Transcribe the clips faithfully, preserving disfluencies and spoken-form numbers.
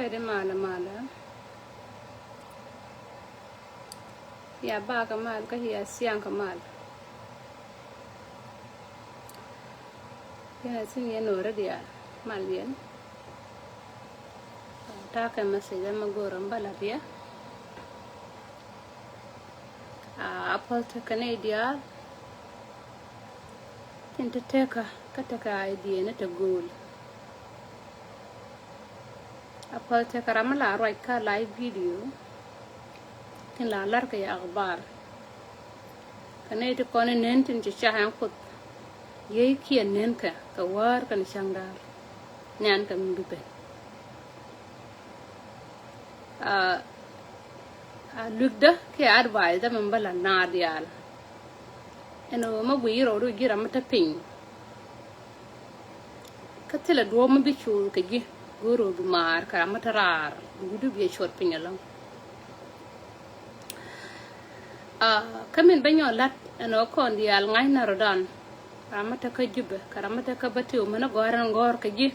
Di mal mal. Ya bak mal kä ya siang kä mal. Ya sin yɛn wä rɛ diaal mal yɛn. Ta̱a̱ kɛ message ɛmɛ go̱o̱r ɛn bä la̱t yɛ. A päl tekɛ nɛy diaal tin te tekä kä tekɛ idea ni te go̱o̱l. A päl tekɛ ram mi la ruac kä live video tin la la̱r kɛ yɛ akbar. Kɛ nɛy ti kɔn in nen tin ci cak ɛn Kuoth yiey kiɛ nen kɛ kɛ wäär kɛn cäŋ da̱a̱r. Nɛn kɛ mi bi ben. A, a luikdä kiɛ advice dä mi bä la naar diaal. Ɛn ɣöö mi guiy rɔɔdu ji̱ ram mi te piny. Kä thilɛ duɔ̱ɔ̱p mi bi cuuth kɛ ji̱ go̱o̱r ɣöö bi maar kɛ ram mi te raar bi wi̱cdu bi ɛ cuɔt piny ɛlɔ̱ŋ. A, kä min bä nyɔk la̱t ɛn ɣöö kɔn diaal ŋa̱cnɛ rɔ̱dan. Ram mi te kä Jubɛ kɛ ram mi te kä bä ti ɣöö mɛn ɛ gɔ̱a̱r ɛn gɔ̱a̱r kɛ ji̱.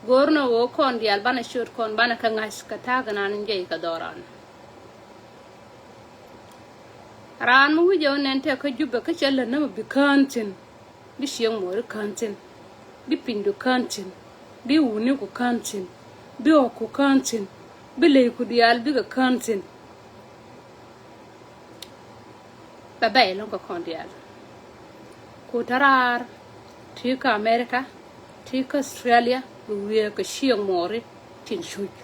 Go̱o̱r ni ɣöö kɔn diaal banɛ ciöt kɔn banɛ kä ŋa̱c kɛ ta̱a̱ kɛ naan in jɛy kɛ dhɔran. Raan mi wi̱cɛ ɣöö nɛn tɛk kä Jubɛ kä cɛ lät ni mɛ bi kään thi̱n. Bi cieŋ muɔɔri kään thi̱n. Bi pinydu kään thi̱n. Bi wuniku kään thi̱n. Bi ɣɔ̱ku kään thi̱n. Bi leyku diaal bikɛ kään thi̱n. Bɛ bɛy lɔ̱ŋ kɛ kɔn diaal. Ku te raar ti kä America ti kä Australia bi wiee kɛ cieŋ muɔɔri tin cuc.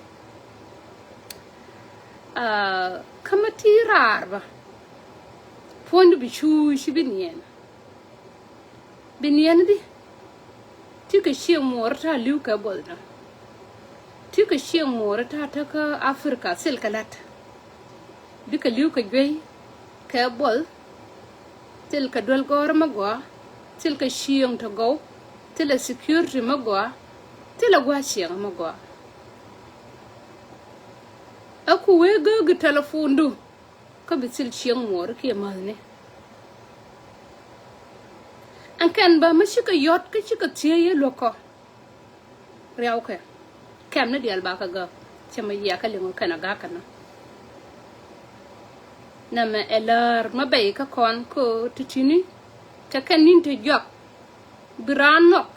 A, kä mi ti raar bä puɔ̱nydu bi cuc ci bi niɛn. Bi niɛn di ti kɛ cieŋ muɔɔri ta̱a̱ li̱w kɛ buɔth na. Ti kɛ cieŋ muɔɔri ta̱a̱ te kä Africa thil kɛ la̱t. Bikɛ li̱w kɛ juey kɛ buɔth. Thil kɛ duel gɔ̱rä mi gɔaa. Thil kɛ cieŋ te gɔw. Thil ɛ security mi gɔaa. Thil ɛ gua̱a̱th cieŋ mi gɔaa. Ɛ ku wee gääk i̱ telephone du. Kä bi thil cieŋ muɔɔri kiɛ mäthni. Ɛn kɛn bä mi cikɛ yɔ̱t kä cikɛ thiee yɛ luäk kɔ. Riaw kɛ kɛm ni diaal bakɛ gäk. Cɛ mɛ yiakä liŋ kɛn a gak kɛn nɔ. Nɛmɛ ɛ läär mɛ bɛy kä kɔn kä titini. Te kɛn ni̱n te jɔak bi raan nhɔk.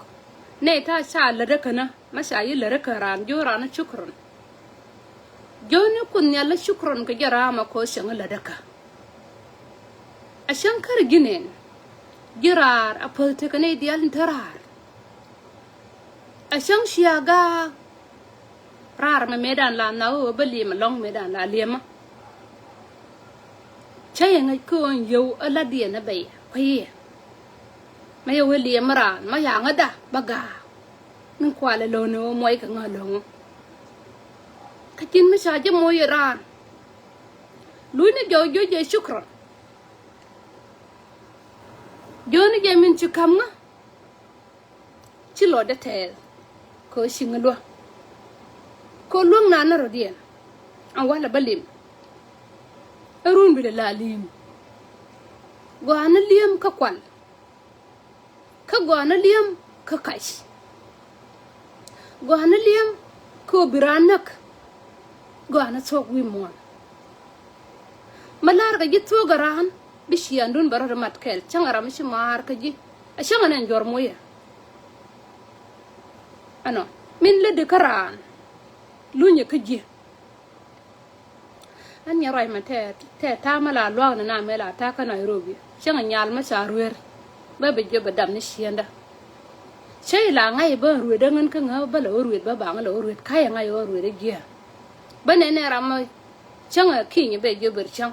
Nɛy ta̱a̱ ca lätdä känä mɛ ca yi lätdä kän raan jiö raan shukran. Jiöni Kuoth Nhial la shukran kɛ jɛ raamɛ kɔ cäŋ lätdä kä. A cäŋ kärɛ ji̱ nɛn ji̱ raar a päth tekɛ nɛy diaal in te raar. A cäŋ cia gaak raar mɛ mëëdan la nhak ɣöö bä liɛm ɛlɔ̱ŋ mëëdan la liɛmä. Cä yɛ ŋäc kä ɣöö yio̱w ɛ la̱tdiɛn ɛ bɛy kua̱yiɛ. Mɛ yɛ wee liɛm raan mɛ ya̱a̱ŋäda bä gaak. Ni kualɛ lo̱o̱ni ɣöö muɔc kɛ ŋä lo̱ŋä. Kä ji̱n mi ca ji̱ moc raan. Luny ni jɔw jiö jɛ shukran. Jiöni jɛ min ci ka̱m ŋä. Ci lɔcdä tɛɛth kɛ ɣöö ci ŋä luäk. Kɛ ɣöö luäk naan ni rɔ̱diɛn. An walɛ bä lim. Ɛ run bi lɛ la li̱i̱m. Gɔaa ni li̱em kä kual. Kä gɔaa ni li̱em kä kac. Gɔaa ni li̱em kä ɣöö bi raan näk. Gɔaa ni thuɔ̱k wi̱i̱ muɔ̱ɔ̱n. Mi la̱rkɛ ji̱ thuɔ̱k ɛ raan bi ciaaŋdun bɛ rɔ̱t ɛ mat kɛl cäŋ ɛ ram mi ci maar kä ji̱. Ɛ cäŋ ɛ nɛn juɔ̱r mucɛ. Ɛnɔ min lätdi kä raan lunyɛ kä ji̱. Ɛn nyɛ ruac mɛ tɛ tɛ ta̱a̱ mɛ la luaak ni na mɛ la ta̱a̱ kä Nairobi. Cäŋ nyal mɛ ca rueer bä bi jiö bɛ dam ni ciëndä. Cä i̱ la ŋa̱c bä rueet däŋ ŋän kä ŋä bä la wä rueet bä baŋ la wä rueet ka̱yɛ ŋa̱c wä rueet jiɛ. Bä nɛn nɛ ram mɛ cäŋ ki̱ny bɛ jiö bɛ cäŋ.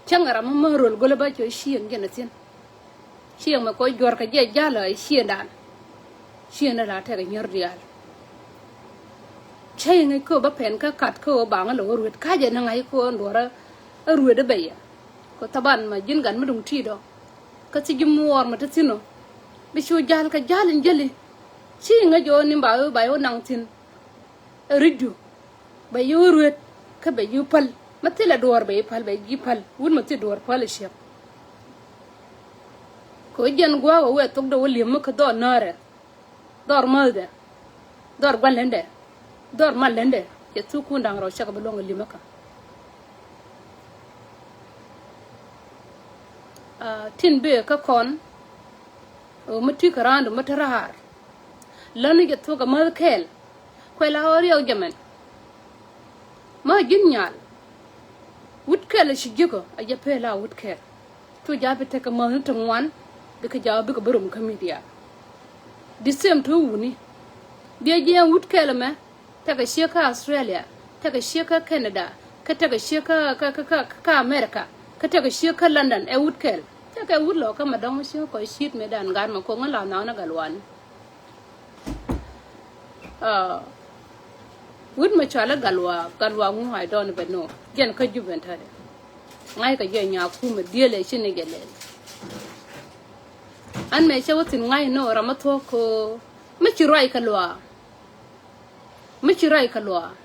Cäŋ ram mɛ mɛ ruel gölä bä cɔ ciëŋ jɛn a thi̱n. Ciëŋ mɛ kɔ juɔ̱r kɛ jɛ ja̱l a ciëŋdan. Ciëŋdan la tɛk a nyär diaal. Cä i̱ ŋäc kä bä pɛn kä kat kä ɣöö baŋä lɛ wä ruet ka̱cɛ ni ŋa̱c kä ɣöö duɔ̱rä a ruet a bɛ yɛ. Kɛ thaban mɛ ji̱n gat mi duŋ ti̱i̱t ɔ. Kä thi̱c ji̱ muɔɔr mɛ te thi̱n ɔ. Bi cu ja̱l kɛ ja̱l in jäli. Ci i̱ ŋäc ɣöö ni ba ɣöö ba ɣöö naŋ thi̱n. Ɛ ri̱cdu. Bɛ yi wä ruet kä bɛ yi päl. Mä thilɛ duɔ̱ɔ̱r bɛ yi päl bɛ yi päl wut mä thil duɔ̱ɔ̱r päl ɛ ciɛk. Kɛ wä jiɛn gua̱a̱k ɛ wee thokdɛ wä li̱em mä kä dhɔr nääri. Dhɔr mäthdɛ. Dhɔr gua̱n ländɛ. Dhɔr mal ländɛ. Cɛ thuk kun da̱ŋ rɛw cakɛ bi luɔ̱ŋ ɛ li̱m ɛ kä. Ah, tin bëë kä kɔn ɣöö mi ti kä ra̱a̱ndu mi te raar. Läni jɛ thuk ɛ mäth kɛɛl. Kuɛ la ɣöö riɛk jɛ mɛn. Ma ji̱n nyal. Wut kɛl ci ji̱kä a jɛ pee la wut kɛl. Cu ja̱ bi tekɛ mäthni ti ŋuan bikɛ ja̱ bikɛ bi rom kä midia. The same to wuni. Biɛ jiɛɛn wut kɛl mɛ tekɛ ciek kä Australia, tekɛ ciek kä Canada, kä tekɛ ciek kä kä kä kä America, kä tekɛ ciek kä London ɛ wut kɛl. Tekɛ wut lɔ kä mɛ dɔ̱ŋ ciek kɔc ciet mɛ dan gat mɛ koŋ la naŋ ni gal wani. Ah, wut mɛ cɔal i̱ Gatluak, Gatluak ŋu, I don't even know. Jɛn kä Jubɛ ɛn tätdɛ. Ŋa̱ckɛ jɛ nyakumɛ diëël ɛ ci ni jɛ lɛl. An mɛ cɛ wä thi̱n ŋa̱c ni ɣöö ram mi thuɔ̱k ko̱ mi ci ruac kɛ luaak. Mi ci ruac kɛ luaak.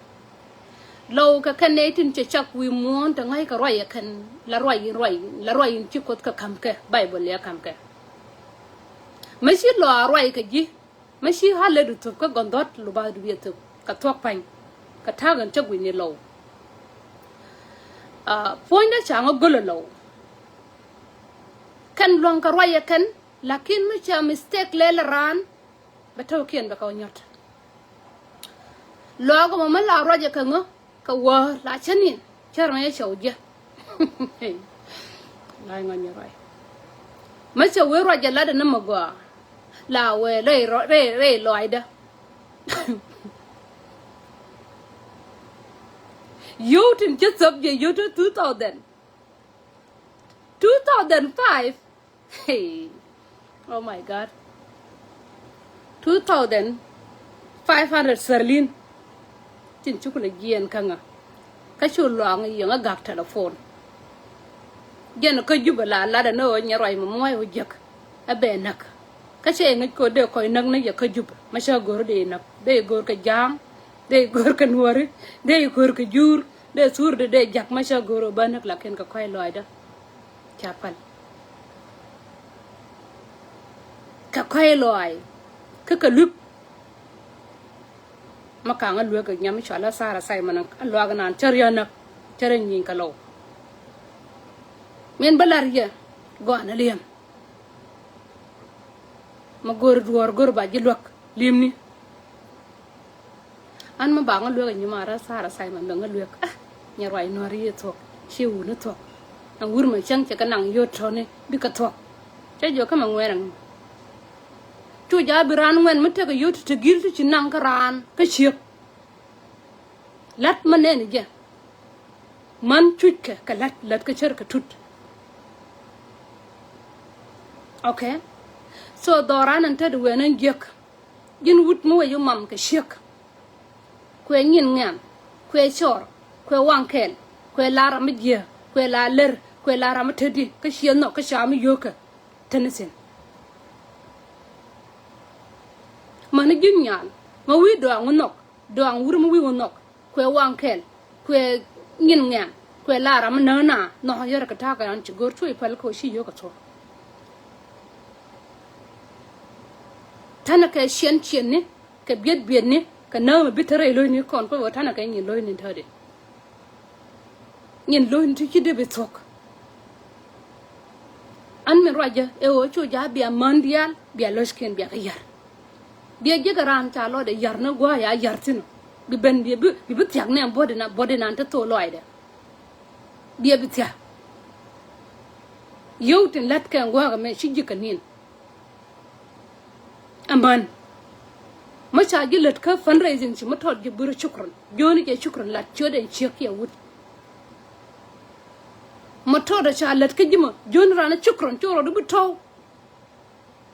Lɔw kɛ kɛn nɛy tin cɛ cak wi̱i̱ muɔ̱ɔ̱n te ŋa̱ckɛ ruac ɛ kɛn la ruac in ruac la ruac in ci Kuoth kɛ ka̱mkɛ Baibol ɛ ka̱mkɛ. Mi ci luaak ruac kɛ ji̱. Mi ci ɣa̱l lɛ du thöp kä gɔ̱ndhɔt luba̱a̱ du biɛ thöp kɛ thuɔ̱k pa̱ny kɛ ta̱a̱ ɣän cä gui̱ni lɔw. Ah, puɔ̱nydä ca ŋä gölä lɔw. Kɛn lua̱ŋ kɛ ruac ɛ kɛn, lakin mi ca mistake lɛl raan bɛ tɔ̱kiɛn bɛ kɛ wä nyɔt. Luaak ɛmɔ mi la ruacɛ kɛ ŋä kɛ wäär la cä ni̱n cär mɛ cɛ wä jiɛ. La ŋɔny ruac. Mɛ cɛ wee ruacɛ latdɛ ni mɛ gɔaa la wee rɛy rɛy lɔaacdä. Yio̱w tin cä thäp jɛ yio̱w te two thousand. Two thousand five. Hey. Oh my God. Two thousand five hundred thirteen. Tin cuk ni jiɛɛn kä ŋa. Kä cu luaŋ yieŋ a gak telephone. Jɛn kä Jubɛ la lat ɛn ɣöö nyɛ ruac mɛ muɔ̱ɔ̱c wä jiäk. Ɛ bɛ näk. Kä cɛ ŋäc kɛ ɣöö dee kɔc näk ni yɛ kä Jubɛ. Mɛ cä go̱r dee näk. Dee go̱r kɛ ja̱a̱ŋ. Dee go̱r kɛ nuɔ̱ɔ̱ri. Dee go̱r kɛ juur. Dee thurdi dee jak mɛ cä go̱r ɣöö bä näk lakin kɛ kɔc lɔaacdä. Ca päl. Kɛ kɔ̱a̱c lɔaac kä kɛ lui̱p. Ma ka̱ŋ a luek kɛ nyam cɔal a Sarah Simon a luak nan cä ria̱ näk cä ria̱ nyieny kɛ lɔw. Min bä la̱r yɛ gɔaa ni li̱em. Ma go̱r duɔ̱ɔ̱r go̱r ba ji̱ luäk li̱emni. An mi ba ŋä luek a nyimaarä Sarah Simon bɛ ŋä luek. Ah, nyɛ ruac nuɔ̱ri yɛ thuɔ̱k ci wuni thuɔ̱k. Ɛn wur mɛ cäŋ cɛ kɛ naŋ yot tɔ̱ni bikɛ thuɔ̱k. Cä jiök kä mɛ ŋuɛn ɛŋ. Cu ja̱ bi raan ŋuɛn mi tekɛ yot ti gil ti ci naŋ kä raan kä ciek. La̱t mä nɛn jɛ. Män cuckɛ kɛ la̱t, la̱t kä cär kɛ tut. Okay. So dhɔran ɛn tet wen ɛn jiäk. Ji̱n wut mi wec i̱ mam kɛ ciek. Kuɛ nyin ŋɛn, kuɛ cɔr, kuɛ waŋ kɛl, kuɛ la ram mi jiɛ, kuɛ la lär, kuɛ la ram mi tetdi kä ciɛ nhɔk kä ca mi yio̱o̱kä. Teni thin. Mäni ji̱n nyal ma wi̱i̱ dɔaŋ wä nhɔk. Dɔaŋ wur mi wi̱i̱ wä nhɔk kuɛ waŋ kɛl kuɛ nyin ŋɛn kuɛ la ram mi näk na nhɔk yɛr kɛ ta̱a̱ kɛ ran ci go̱r cuɔy päl kɛ wä ci yio̱o̱kä thuɔ̱k. Tänɛ kɛ ciɛn ciɛn ni kɛ biɛt biɛt ni kɛ näk mi bi te rɛy lo̱cni kɔn kuɛ wä tänɛ kɛ nyin lo̱cni tätdi. Nyin lo̱cni ti ci dee bi thuɔ̱k. An min ruacä ɛ ɣöö cu ja̱ bia män diaal bia lo̱ckiɛn bia kɛ yär. Bia jiäk ɛ raan ca lɔcdɛ yär ni gua̱a̱ ya yär thi̱n ɔ. Bi ben bia bi bi bi thia̱k nɛ buɔ̱t inan buɔ̱t inan te thok lɔcdɛ. Bia bi thia̱k. Yio̱w tin la̱t kɛ gua̱a̱k ɛmɛ ci ji̱ kɛ ni̱n. Amäni. Mä ca ji̱ lät kä fundraising ci mä tɔt ji̱ burä cukran. Jiöni jɛ cukran lat ciöt ɛn ciek kiɛ wut. Mä tɔt ɛ ca lät kä ji̱ mä jiöni ran ɛ cukran ci rɔ di bi tɔ̱w.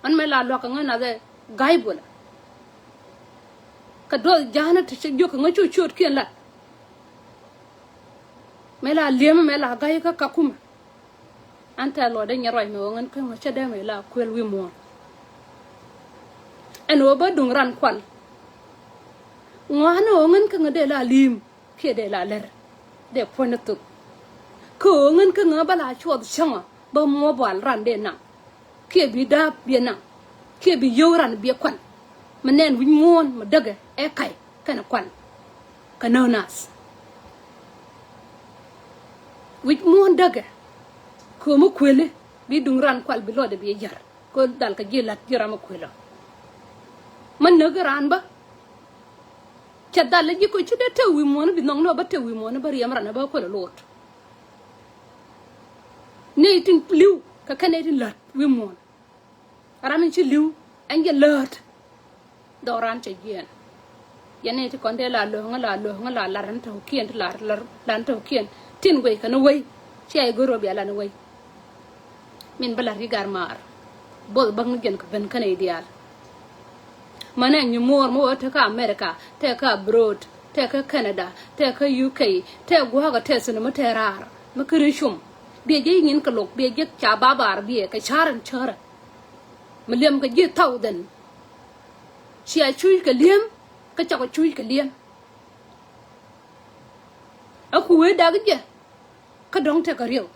An mɛ la luak kɛ ŋä nath ɛ ga̱y buɔlä. Kɛ duɔth ja̱a̱nä ti cɛ jiök kɛ ŋä cu ciöt kiɛn lat. Mɛ la liemä mɛ la ga̱y kä kakumä. An tɛ̈th luɔtdä nyɛ ruac ni ɣöö ŋän kä ŋä cä dee mɛ la kuël wi̱i̱ muɔ̱ɔ̱n. Ɛn ɣöö bä duŋ ran kuan. Ŋɔaani ɣöö ŋän kä ŋä dee la li̱i̱m kiɛ dee la lär. Dee puɔ̱ny ni thok. Kä ɣöö ŋän kä ŋä bä la cuɔth cäŋä bä muɔ̱ɔ̱p wal ran dee naŋ. Kiɛ bi da̱a̱p biɛ naŋ. Kiɛ bi yio̱w ran biɛ kuan. Mi nɛn wi̱c muɔ̱ɔ̱n mi däkɛ ɛ kac kɛnɛ kuan. Kä nä nath wi̱c muɔ̱ɔ̱n däkɛ. Köömi kuëli bi duŋ ran kual bi lɔcdɛ bi jär. Kä dhal kɛ ji̱ la̱t ji̱ ram mi kuëlä. Mä näk ran bä. Cɛ dhal ji̱ kɔ ci dee tëë wi̱i̱ muɔ̱ɔ̱n bi nhɔk ni bä tëë wi̱i̱ muɔ̱ɔ̱n bä riɛm ran bä kuëlä lot. Nɛy tin li̱w kɛ kɛn nɛy tin la̱t wi̱i̱ muɔ̱ɔ̱n. Ram in ci li̱w ɛn jɛ läät. Dhɔran cɛ jiɛn. Yɛn ni ti kɔn dee la lööŋä la lööŋä la lar ni tɔ̱kiɛn ti lar lar ni tɔ̱kiɛn. Tin guɛy kɛn wei. Cia i̱ go̱r rɔ bia lan wei. Min bä lar i̱ gar maar. Both bäk ni jɛn kɛ ben kɛn i̱ diaal. Mänɛ nyi muɔɔr mi wä tekä America, tekä abroad, tekä Canada, tekä U K, tekä gua̱a̱kä, tekä sinima, tekä raar mi kiri cum. Biɛ jiɛ nyin kɛ lok, biɛ jiɛ ca babar biɛ kɛ ca̱rän cärä. Mi liɛm kɛ ji̱ thousand. Cia cuc kɛ li̱em kä cakɔ cuc kɛ li̱em. A ku wee dak jɛ. Kä dɔ̱ŋ tekɛ riɛw.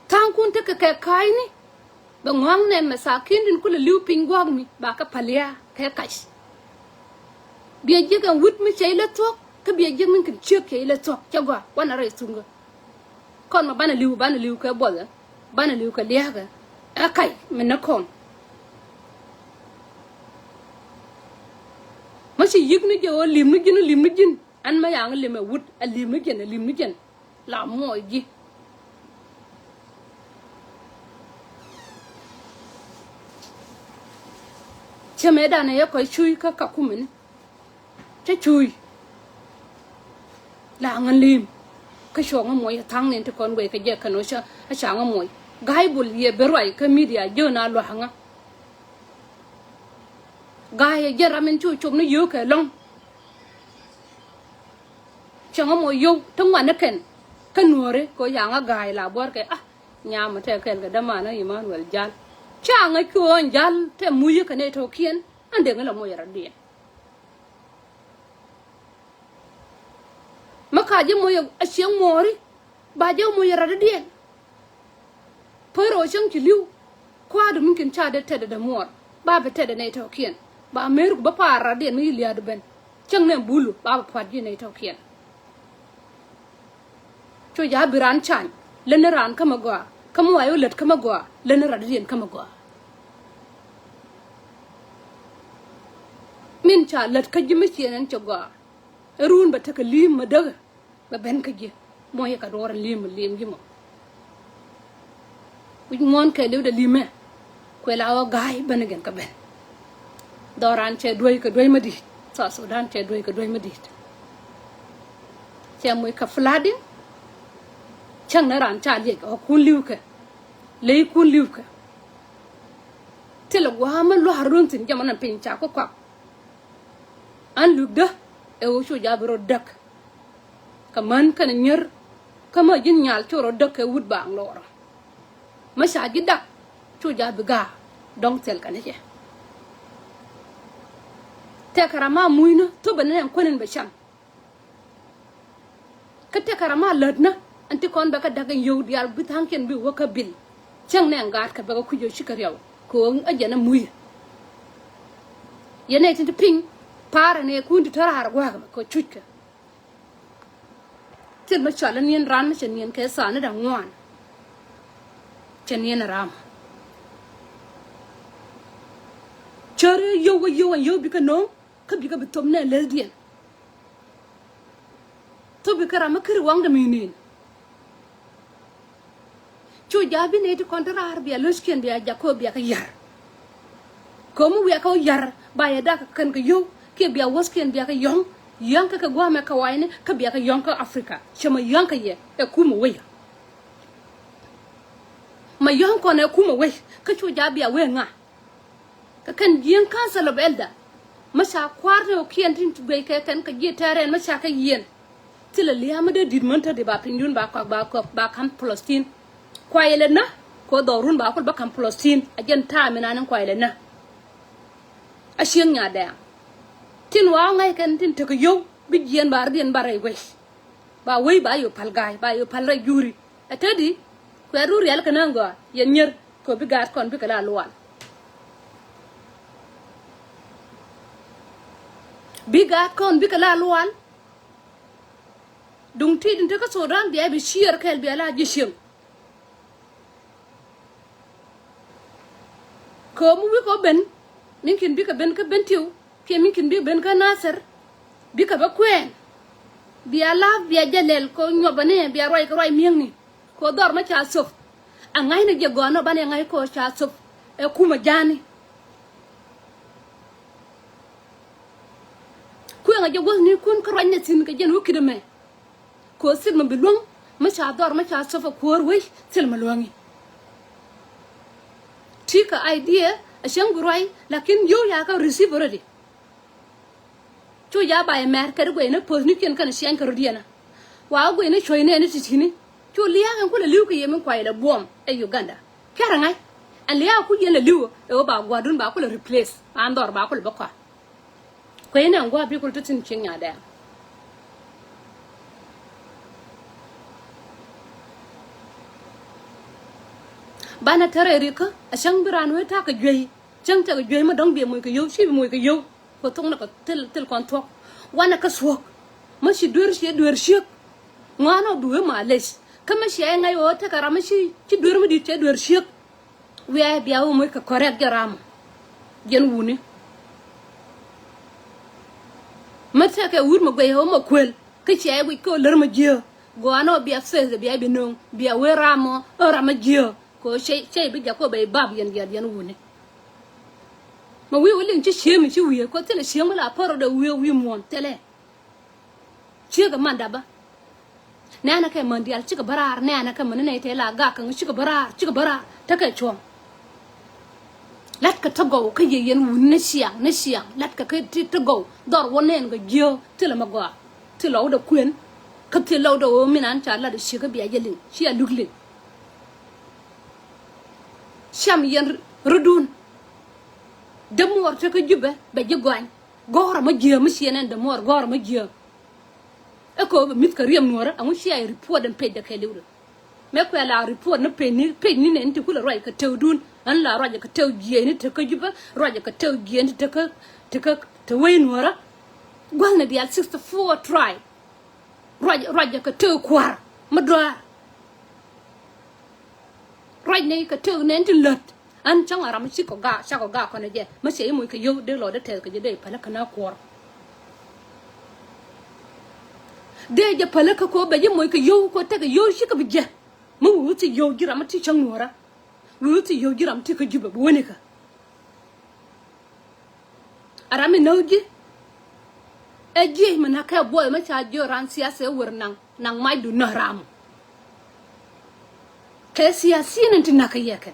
Tha̱a̱ŋkun tekɛ kɛ ka̱a̱cni. Bɛ ŋɔ̱a̱ŋ nɛ mɛ tha̱a̱ ki̱n tin kulɛ li̱w piny gua̱a̱k mi ba kɛ päl ya̱a̱ kɛ kac. Biɛ jiäk ɛn wut mi cɛ ilɛ thuɔ̱k kä biɛ jiäk ni kɛn ciek cɛ ilɛ thuɔ̱k cɛ gɔaa wanɛ rɛy thuŋkä. Kɔn mɛ banɛ li̱w banɛ li̱w kɛ buɔthɛ. Banɛ li̱w kɛ lia̱a̱kɛ. Ɛ kac mi ni kɔn. Mä ci yi̱k ni jɛ ɣöö li̱m ni ji̱n li̱m ni ji̱n. Ɛn mä yaŋ li̱m ɛ wut ɛ li̱m ni jɛn ɛ li̱m ni jɛn. La muɔc ji̱. Cɛ mëëdan ɛ yɛ kɔc cuuc kä Kakumɛ ni. Cä cuuc. La ŋä li̱i̱m. Kä cuɔ̱ŋ ŋä muɔc ɛ tha̱a̱ŋ ni ti kɔn guɛc kɛ jɛ kɛn ɣöö cä ɛ ca ŋä muɔc. Ga̱a̱c bul yɛ ben ruac kä midia jiön a lua̱a̱ŋä. Ga̱a̱c ɛ jɛn ram in cu cop ni yio̱o̱kɛ lɔ̱ŋ. Cäŋ ɛ mɔ yio̱w ti ŋuan ni kɛn. Kä nuɔ̱ɔ̱ri kɛ ɣöö yaŋä ga̱a̱c la buɔ̱rkɛ a nyam ɛ tɛk kɛl kɛ dämanä Imanuel Jal. Caŋä cuɔ̱ɔ̱ŋ Jal tɛ mucä kɛ nɛy tɔ̱kiɛn. Ɛn dee ŋä la muɔc ɛ rɔ̱diɛn. Mä ka ji̱ muɔc ɛ cieŋ muɔ̱ɔ̱ri. Ba jɛ moc rɔ̱diɛn. Pär ɔ cäŋ ci li̱w. Kua̱a̱du mi kin ca dee tɛtdɛ dee muɔɔr ba bi tɛtdɛ nɛy tɔ̱kiɛn. Ba merku bä pa̱a̱r rɔ̱diɛn mi lia̱a̱du ben. Cäŋ nɛ bulu ba bi pua̱t ji̱ nɛy tɔ̱kiɛn. Cu ja̱ bi raan cany leni raan kä mi gɔaa kä mi wa̱i̱ wä lät kä mi gɔaa leni rɔ̱diɛn kä mi gɔaa. Min ca lät kä ji̱ mi ciɛn ɛn cɛ gɔaa. Ɛ run bɛ tekɛ li̱i̱m mi däkɛ. Bɛ ben kä ji̱ muɔ̱nyɛ kɛ duɔ̱ɔ̱r in li̱em li̱em ji̱ mɔ. Wi̱c muɔ̱ɔ̱n kɛ li̱w dɛ li̱mɛ. Kuɛ la wä ga̱a̱y ben igen kɛ ben. Dhɔran cɛ duäc kɛ duäc mi di̱i̱t. South Sudan cɛ duäc kɛ duäc mi di̱i̱t. Cɛ muc kɛ flooding. Cäŋ ni ran ca liɛc ɔ kun li̱w kɛ. Ley kun li̱w kɛ. Thilɛ gua̱a̱ mi lua̱r run thi̱n jɛ mɔ nɛ piny ca kä kuak. An lukdä ɛ ɣöö cu ja̱ bi rɔ däk. Kɛ män kɛnɛ nyier kä mä ji̱n nyal cu rɔ däk kɛ wut baaŋ lɔɔrä. Mä ca ji̱ dak cu ja̱ bi ga̱a̱ dɔ̱ŋ thil kɛnɛ jɛ. Tɛkɛ ram ma mucnä thop ɛn ɛn kuän in bɛ cam. Kä tɛkɛ ram ma lätnä ɛn ti kɔn bɛ kɛ dak in yio̱w diaal bi tha̱a̱ŋkiɛn bi wä kä bil. Cäŋ nɛ ɛn gaatkɛ bɛ kɛ kui̱c ɔ cikɛ riaw kɛ ɣöö ɛ jɛn ɛ mucä. Yɛn ɛ tin ti piny pa̱a̱r ɛn ɛ kun ti te raar gua̱a̱k mɛ kɛ cuckɛ. Thil mi cɔal in niɛn ran mi cɛ niɛn kɛ thaani da̱ŋ ŋuan. Cɛ niɛn ram. Cär yio̱w yio̱w yio̱w bikɛ no̱o̱ŋ kä bikɛ bi thop nɛ läthdiɛn. Thop bikɛ ram mi kiri waŋdɛ mi ni̱n. Cu ja̱ bi nɛy ti kɔn ti raar bia lo̱ckiɛn bia jakä bia kɛ ya̱r. Ko̱mi wiakɛ wä ya̱r ba yɛ dak kɛn kɛ yio̱w kiɛ bia wäthkiɛn bia kɛ yɔ̱ŋ. Yɔ̱ŋ kä kɛ gua̱a̱mɛ kɛ wa̱i̱ni kä bia kɛ yɔ̱ŋ kä Africa cɛ mɛ yɔ̱ŋ kɛ yɛ ɛ kumɛ wec. Mɛ yɔ̱ŋ kɔn ɛ kumɛ wec kä cu ja̱ bia wee ŋa. Kɛ kɛn ji̱eŋ council of elder. Mä ca kua̱r ni ɔ kiɛn tin guey kɛ kɛn kɛ ji̱ tɛɛrɛn mä ca kɛ yiɛn. Thilɛ lia̱a̱ mä dee di̱t män te di ba pinydun ba kɔak ba kɔak ba ka̱m Palestine. Kuay lɛ nä kɛ ɣöö dhɔrun ba kul ba ka̱m Palestine a jɛn ta̱a̱ mi nani kuay lɛ nä. A cieŋ nya dɛɛŋ tin wa ŋa̱c kɛn tin tekɛ yio̱w bi jiɛn ba rɔ̱diɛn ba rɛy wec. Ba wec ba yo̱ päl ga̱a̱c ba yo̱ päl rɛy juri. Ɛ te di kuɛ run riɛl kɛ nä gɔaa yɛn nyier kɛ ɣöö bi gaat kɔn bikɛ la lual. Bi gaat kɔn bikɛ la lual. Duŋ ti̱i̱t in te kä Sudan bia bi ciɛɛr kɛɛl bia la ji̱ cieŋ. Kɛ ɣöö mi wi̱i̱ kɛ ɣöö ben, min ki̱n bikɛ ben kä Bentiu kiɛ min ki̱n bikɛ ben kä Nasir, bikɛ bä kuɛɛn. Bia la̱a̱k bia jɛ lɛl kɛ ɣöö nyuɔpä ni bia ruac kɛ ruac mi̱eŋni. Kɛ ɣöö dhɔr mä ca thop. A ŋa̱cnɛ jɛ gɔaa nɔ banɛ ŋa̱c kɛ ɣöö ca thop. Ɛ kumä ja̱a̱ni. Kueŋä jɛ guäthnikun kä ruacnɛ thi̱n kɛ jɛn wä ki̱t ɛmɛ. Kɛ ɣöö thil mi bi luäŋ mi ca dhɔr mi ca thop ɛ kuäär wec thil mi luäŋi. Ti kɛ idea a cäŋ bi ruac lakin yio̱w ya kä receive already. Cu ya ba yɛ mɛr kɛ di guɛy ni poth ni kiɛn kɛn ciany kɛ rut yɛn a wa guɛy ni cuɔ̱c nɛɛni ti ti̱ni. Cu lia̱a̱k ɛn kulɛ li̱w kɛ yɛ min kuay lɛ buɔm ɛ Uganda. Kɛrɛ ŋa̱c ɛn lia̱a̱k ku yɛn lɛ li̱w ɛ wä ba gua̱dun ba kulɛ replace ba an dhɔr ba kulɛ bä kɔa. Kuecni ɛn gua̱a̱ bikul ti thi̱n cieŋ nyadɛɛŋ. Banɛ tɛrɛ rikä a cäŋ bi raan wee ta̱a̱ kɛ juey. Cäŋ tekɛ juey mi dɔ̱ŋ biɛ moc kɛ yio̱w ci bi moc kɛ yio̱w. Kɛ thok ni kɛ thil thil kɔn thuɔ̱k. Wanɛ kä thuɔ̱k mi ci duer ciɛ duer ciek. Ŋuan ɔ bi wee malec kä mi ciɛ ŋa̱c ɣöö tekɛ ram mi ci ci duer mi di̱t cɛ duer ciek. Wiaa bia wä moc kɛ kɔrɛk jɛ ram. Jɛn wuni. Mä tekɛ wut mɛ guɛy ɣä mɛ kuël kä cia yɛ guic kä lär mɛ jiääk. Gɔaa nɔ bia faith bia bi no̱o̱ŋ bia wee ram mɔ ɛ ram mɛ jiääk. Kɛ cɛ cɛ bi jak kɔ bɛ bap yɛn yɛn yɛn wuni. Mɛ wi̱i̱ wä liŋ ci cieŋ mi ci wiee kɔ thilɛ cieŋ mi la pär rɔ dee wiee wi̱i̱ muɔ̱ɔ̱n thilɛ. Ciek ɛ man dapä. Nɛnɛ kɛ män diaal cikɛ bä raar nɛnɛ kɛ män nɛy tëë la gak käŋ cikɛ bä raar cikɛ bä raar tekɛ cuɔ̱ŋ. Latkɛ tä gɔw kä yɛ yɛn wun ni ciaŋ ni ciaŋ latkɛ kä ti tä gɔw dhɔr wä nɛn kɛ jiö thilɛ mɛ gɔaa. Thilɛ wä dɛ kuën kä thilɛ wä dɛ wä min an ca lat ciek kä bia jɛ liŋ cia luk liŋ. Cam yɛn rudun. Dämuɔr tekɛ jupɛ bɛ ji̱ gɔany. Gɔ̱rä mä jiääk mi ciɛ nɛn dämuɔr gɔ̱rä mä jiääk. Ɛ kɛ ɣöö bɛ mi̱th kɛ riɛm nuɔ̱ɔ̱rä ɛŋu cia yɛ report ɛn page dɛ kɛɛliw dɛ. Mëë kuɛ la report ni page ni page ni nɛn ti kulɛ ruac kɛ tëëkdun ɛn la ruac kɛ tëëk jiɛɛni tekä jupä ruac kɛ tëëk jiɛɛni tekä tekä te wec nuɔ̱ɔ̱rä. Gua̱thni diaal sixty four tribe. Ruac ruac kɛ tëëk kua̱r mi dɔaar. Ruac ni kɛ tëëk nɛn ti lät. An cäŋ a ram mi cikɔ gaak cakɔ gaak kɔnɛ jɛ mi cɛ i̱ moc kɛ yio̱w dee lɔ dee tɛth kɛ jɛ dee päl kä na kuɔr. Dee jɛ päl kä kɔ bɛ ji̱ moc kɛ yio̱w kɔ tekɛ yio̱w cikɛ bi jɛ. Mi wi̱i̱ wi̱i̱ ti yio̱w ji̱ ram mi ti cäŋ nuɔ̱ɔ̱rä. Wi̱i̱ wi̱i̱ ti yio̱w ji̱ ram mi ti kä jupɛ bi wäni kä. A ram mi näk ji̱. Ɛ jiec mi näk kɛ buɔy mi ca jiök raan siasa ɛ wer naŋ naŋ macdu näk ram. Kɛ siasin in ti näk kɛ yɛ kɛn.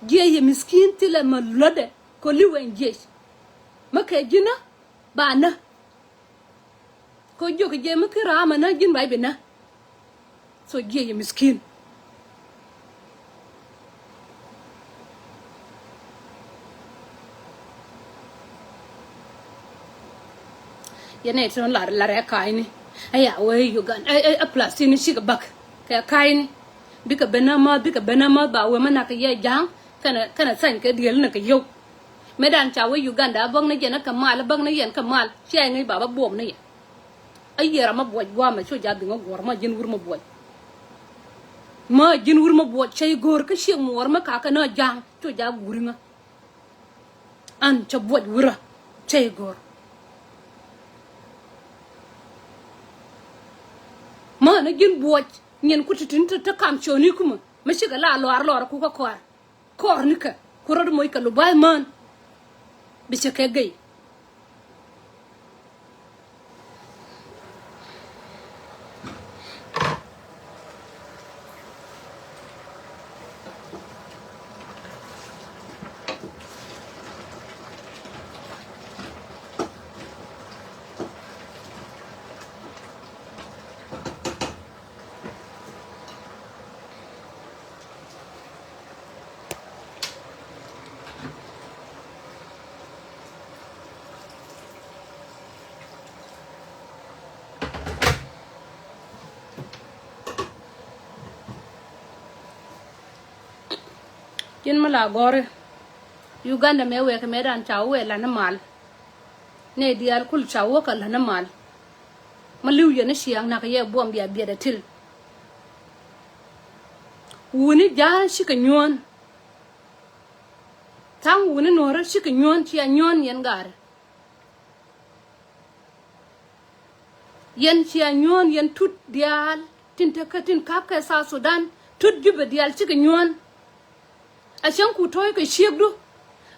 Jiec yɛ miskin thilɛ mi luätdɛ kɛ li̱w ɛn jiec. Mi kɛ ji̱n nä ba nä. Kɛ jiök kɛ jiec mi ki ram ɛ nä ji̱n ba i̱ bi nä. So jiɛ yɛ miskin. Yɛn ɛ tɔn lar lar ɛ ka̱a̱cni. Aya wee Uganda ɛ ɛ Palestine cikɛ bäk kɛ ka̱a̱cni. Bikɛ ben amäth bikɛ ben amäth ba wee mi nak kɛ yɛ ja̱a̱ŋ kɛnɛ kɛnɛ thany kɛ diël ni kɛ yio̱w. Mëë dan ca wee Uganda a bäk ni yɛn ɛ kɛ mal a bäk ni yɛn kɛ mal cia ŋi̱i̱c ba bä buɔm ni yɛn. A yiëë ram mi buɔc gua̱a̱mɛ cu jath biŋä guɔ̱r ma ji̱n wur mi buɔc. Ma ji̱n wur mi buɔc cä i̱ go̱o̱r kä ciek muɔɔr mi kakä nä ja̱a̱ŋ cu jath guuriŋä. An cä buɔc wurä cä i̱ go̱o̱r. Ma ni ji̱n buɔc nyin ku ti̱ti̱n te te kam ciööni kumä mi cikɛ la lɔaar lɔaar ku kä kɔaar. Kɔɔr nikɛ ku rɔ̱t moc kɛ luba̱a̱ mään. Bi cɛ kɛ gey. Ji̱n mi la gɔ̱ri Uganda mëë wɛɛkɛ mëë dan ca wä wɛɛ la̱t ni mal. Nɛy diaal kul ca wä kɛ la̱t ni mal. Ma li̱w yɛn ni ciaŋ nak yɛ buɔm bia biɛt atil. Wuni ja̱a̱n cikɛ nyuɔ̱ɔ̱n. Tha̱a̱ŋ wuni nuɔ̱ɔ̱rä cikɛ nyuɔ̱ɔ̱n, cia nyuɔ̱ɔ̱n yɛn gaari. Yɛn cia nyuɔ̱ɔ̱n yɛn tut diaal tin te kä tin ka̱p kɛ South Sudan, tut Jubɛ diaal cikɛ nyuɔ̱ɔ̱n. A cäŋ ku tɔ̱ɔ̱c kɛ ciekdu.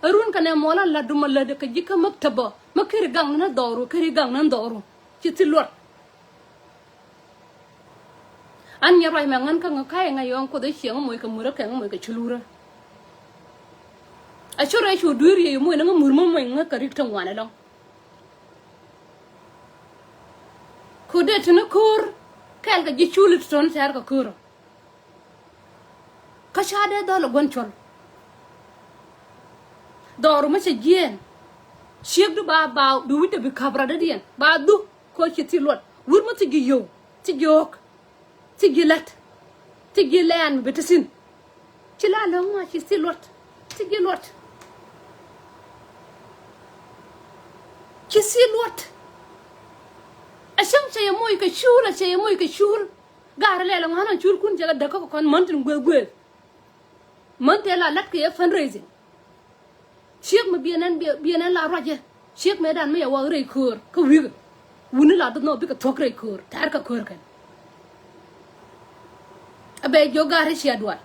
A run kɛ nɛ muɔlä la̱tdu ma lätdɛ kɛ ji̱ kä mäk täbä ma keri gaŋ ni dhɔru, keri gaŋ ni dhɔru. Ci thil luɔt. An nyɛ ruac mɛ ŋän kä ŋä ka̱yɛ ŋä yɔ̱ɔ̱ŋ Kuoth ɛ cieŋ moc kɛ murä kɛ ŋä moc kɛ culurä. A ci rɛy cu dui̱r yɛ moc ni ŋä mur mä moc ŋä kɛ rik ti ŋuan ɛlɔ̱ŋ. Ku dee tini ko̱o̱r kɛɛl kɛ ji̱ cul ti tɔ̱n tɛ̈r kɛ ko̱o̱rä. Kä ca dee dhɔl ɛ gua̱n cuɔl. Dhɔru mi cɛ jiɛɛn. Ciekdu ba ba bi wi̱cdɛ bi ka̱p radädiɛn ba dhu. Ko̱ ci thi luɔt wut mi thi ji̱ yio̱w, thi ji̱ ɣɔ̱k, thi ji̱ la̱t, thi ji̱ lɛɛn mi bi te thi̱n. Ci la lo̱ŋ ŋa̱ ci thi luɔt, thi ji̱ luɔt. Ci thi luɔt. A cäŋ cɛ yɛ moc kɛ cuul, a cɛ yɛ moc kɛ cuul. Gaari lɛl ŋuan ɔ cul kun cɛ kɛ däk kä kɔn män tin gueth gueth. Män tëë la la̱t kɛ yɛ fundraising. Ciek mi biɛ nɛn, biɛ nɛn la ruacɛ. Ciek mëë dan mi yɛ wak rɛy köör kä wi̱i̱. Wuni la duth nɔ bikɛ thuɔ̱k rɛy köör tɛ̈r kɛ köör kɛn. A bɛ jiök gaari cia dual.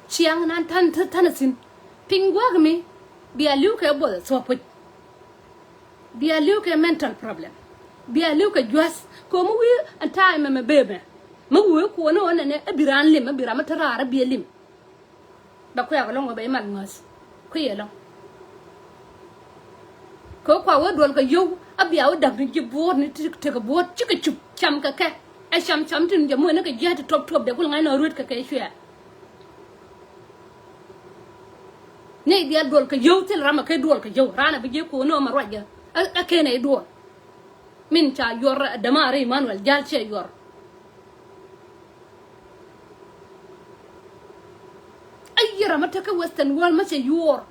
Ciaŋ nan ta̱n ta̱n a thi̱n. Piny guäk mi bia li̱w kɛ buɔth a thuɔ̱k puc. Bia li̱w kɛ mental problem. Bia li̱w kɛ jua̱th kɛ mi wi̱i̱ ɛn ta̱a̱ ɛmɛ mɛ bee mɛ. Mi wi̱i̱ kuɔni ɣän ɛnɛ ɛ bi raan lim, ɛ bi ram mi te raar ɛ bi ɛ lim. Bɛ kuɛ̈k ɛlɔ̱ŋ ɣöö bɛ imal ŋäth kui̱ ɛlɔ̱ŋ. Kɛ kua wee duɔl kɛ yio̱w a bia wee da̱k ni ji̱ buɔ̱ɔ̱t ni ti tekɛ buɔ̱ɔ̱t cikɛ cup cam kɛ kɛ. Ɛ cam cam tin jɛ muɔ̱ɔ̱n ni kɛ jia̱a̱t ti tuɔp tuɔp dee kul ŋa̱c nɔ ruet kɛ kɛ cuɛɛ. Nɛy diaal duɔl kɛ yio̱w thil ram a kɛ duɔl kɛ yio̱w raan a bi jiɛ ko̱o̱n ɔ ma ruacä. Ɛ kɛn ɛ duɔl. Min ca yuɔr ɛ dämaari Emmanuel Jal ciɛ yuɔr. Ɛ yiëë ram a tekä Western world ma cɛ yuɔr.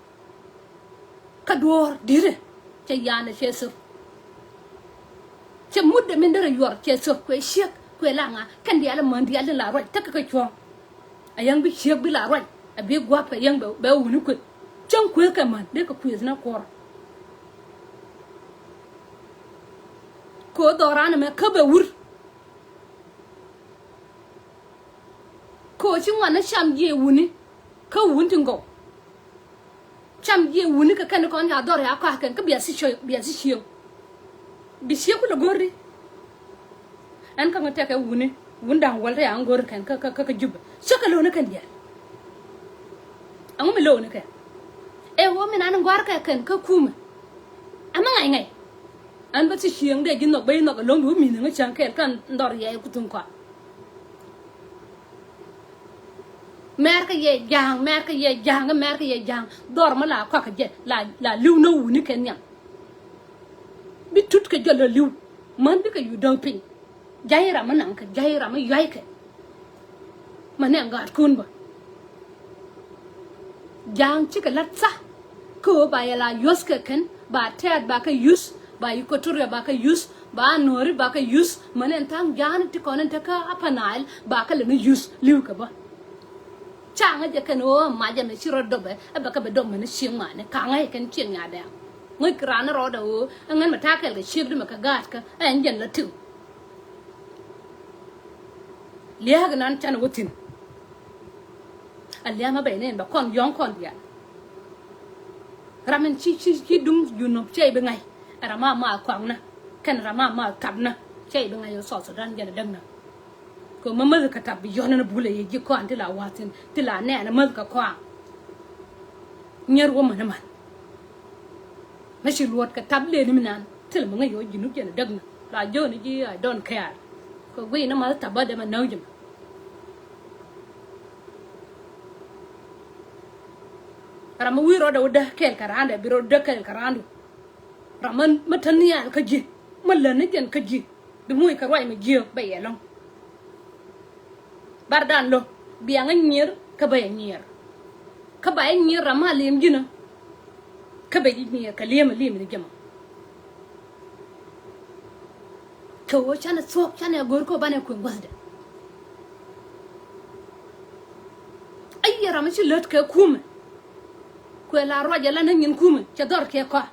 Kä duɔ̱ɔ̱r di̱tɛ cɛ ya̱a̱n ɛ cɛ thöp. Cɛ mutdɛ min derɛ yuɔr cɛ thöp kuɛ ciek kuɛ la ŋa kɛn diaal ɛ män diaal tin la ruac tekɛ kɛ cuɔ̱ɔ̱ŋ. A yäŋ bi ciek bi la ruac a bi gua̱p kɛ yäŋ bɛ wuni kueth. Cäŋ kueth kɛ män dee kɛ kueth ni kuɔr. Kɛ ɣöö dhɔran ɛmɛ kä bɛ wur. Kɛ ɣöö ci ŋuan ni cam jiɛ wuni kä wun ti ŋɔw. Cam jiɛ wuni kɛ kɛn kɔn ca dhɔr ya kɔa̱a̱k kɛn kä bia thi cieŋ, bia thi cieŋ. Bi cieŋ kulɛ go̱r di. Ɛn kä ŋä tɛkɛ wuni wun da̱ŋ wäl te ya ŋä go̱r kɛn kä kä kä Jubɛ cä kɛ lo̱ni kɛn diaal. Ɛŋu mi lo̱ni kɛn? Ɛ ɣöö mi nan gɔ̱a̱r kɛ kɛn kä kumɛ. Ɛmɛ ŋa̱c ŋa̱c. Ɛn bä thi cieŋ dee ji̱ nhɔk bä ji̱ nhɔk ɛlɔ̱ŋ bi wä mi̱th ɛŋä cäŋ kɛɛl kä dhɔr yɛɛc ku thuŋ kɔa̱a̱k. Mɛr kä yɛ ja̱a̱ŋ, mɛr kä yɛ ja̱a̱ŋ, mɛr kä yɛ ja̱a̱ŋ. Dhɔr mi la kɔak kɛ jɛ la la li̱w ni wuni kɛ nhiam. Bi tut kɛ jɔl la li̱w män bikɛ yu däk piny. Ja̱y ram mi naŋ kɛ ja̱y ram mi yuay kɛ. Mɛ nɛ gaatkun bä. Ja̱a̱ŋ cikɛ la̱t tha. Kä ɣöö ba yɛ la yuɔ̱th kɛ kɛn ba tɛ̈t ba kɛ yuth ba Equatoria ba kɛ yuth ba Nuɔ̱ri ba kɛ yuth. Mɛ nɛ tha̱a̱ŋ ja̱a̱ŋ ti kɔn in te kä Upper Nile ba kɛ lɛ ni yuth li̱w kɛ bä. Ca ŋäc jɛ kɛn ɣöö mac ɛmɛ ci rɔ dɔpɛ ɛ bɛ kɛ bɛ dɔp mɛn cieŋ mani ka ŋäc kɛn cieŋ nyadɛ. Ŋäc kɛ raan rɔɔdɛ ɣöö ɛ ŋän mɛ ta̱a̱ kɛl kɛ ciekdu mɛ kɛ gaatkä ɛ ɛn jɛn la tiw. Lia̱a̱k nan canɛ wä thi̱n. A lia̱a̱ mɛ bɛy nɛn bɛ kɔn yɔ̱ŋ kɔn diaal. Ram in ci ci ci duŋ Junub cɛ i̱ bi ŋa̱c. Ɛ ram ma ma kɔaknä kɛn ram ma ma tapnä cɛ i̱ bi ŋa̱c ɛ South Sudan jɛn ɛ däknä. Kɛ mɛ mäth kɛ tap bi yɔ̱n ni bulɛ yɛ ji̱ kɔan ti la wa̱thi̱n ti la nɛɛn mäth kɛ kɔan. Nyɛr wä män man. Mɛ ci luɔt kɛ tap leni mi nan thil mɛ ŋäc yɛ wä Junub jɛn däknä la jɔ̱ɔ̱n ji̱ I don't care. Kɛ guiy ni mäth tap bä dee mɛ näk jɛ mɛ. Ram mi wi̱i̱ rɔɔdɛ wä däk kɛɛl kɛ raandɛ bi rɔɔd däk kɛɛl kɛ raandu. Ram mi mi te nhial kä ji̱ mi lät ni jɛn kä ji̱. Bi muc kɛ ruac mi jiääk bɛ yɛ lɔ̱ŋ. Bardan lo̱ biaŋä nyier Kä bä yɛ nyiɛɛr. Kä ba yɛ nyiɛɛr ram ma liɛm ji̱n ɔ. Kä bɛ ji̱ nyiɛɛr kɛ liɛm ɛ liɛm ni ji̱ mɔ. Kɛ ɣöö canɛ thuɔ̱k canɛ go̱o̱r kä banɛ kuëŋ gua̱thdɛ. Ayi ram ci lät kɛ kumɛ. Kuɛ la ruac ala ni nyin kumɛ cɛ dhɔr kɛ kɔa.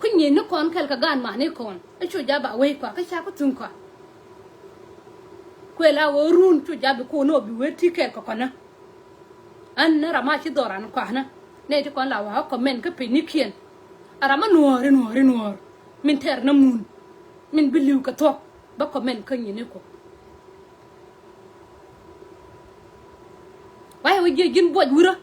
Kä nyin ni kɔn kɛl kɛ gaan mani kɔn i̱ cu jap a wei kɔa kä ca kä thuŋ kɔa. Kuɛ la ɣöö run cu jap bi kun ɔ bi wee ti kɛl kɛ kɔnä. An ni ram a ci dhɔran kɔanä nɛ ti kɔn la wa kä kɔmɛn kä piny ni kiɛn. A ram a nuɔɔr inuɔɔr inuɔɔr min tɛr na mun min bi li̱w kɛ thuɔ̱k bä kɔmɛn kä nyin ni kɔ. Wayɛ wä jiɛ ji̱n buɔc wurä.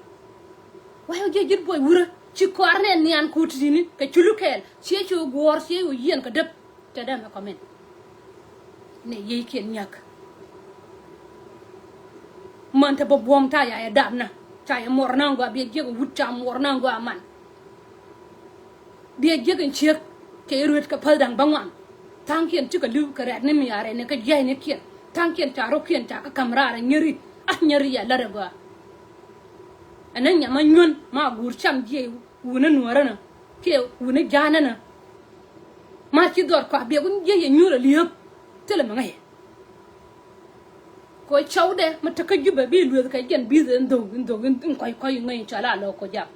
Wayɛ wä jiɛ ji̱n buɔc wurä ci kɔar nɛ nian kut ti̱ni kɛ culu kɛɛl ciɛ ci wä guɔɔr ciɛ wä yiɛn kɛ däp. Tɛ dee mɛ kɔmin. Nɛ yiëëkiɛn nyak. Man te bä buɔ̱m ta ya yɛ dap na ca yɛ muɔr na gɔaa biɛ jiɛk wut ca muɔr na gɔaa man. Biɛ jiɛk in ciek kɛ ruet kɛ päth da̱ŋ bä ŋuan. Tha̱a̱ŋkiɛn cikɛ li̱w kɛ rɛ̈t ni mi a rɛ̈t ni kɛ jia̱cnikiɛn tha̱a̱ŋkiɛn ca ro̱kiɛn ca kä ka̱m raar a nyeri. A nyeri ya lät ɛ gɔaa. Ɛn ni nyam a nyuän ma guur cam jiɛc wuni nuɔ̱ɔ̱ränä kiɛ wuni ja̱a̱nänä. Ma ci dhɔr kɔak biɛ wun jiɛ yɛ nyuur a liep. Thilɛ mi ŋäcɛ. Kɛ cɔwdɛ mi te kä Jubɛ bi lueth kɛ jɛn bi̱th in dho̱k in dho̱k in kɔc kɔc in ŋäc in cɔal a lɔ kɔ jak.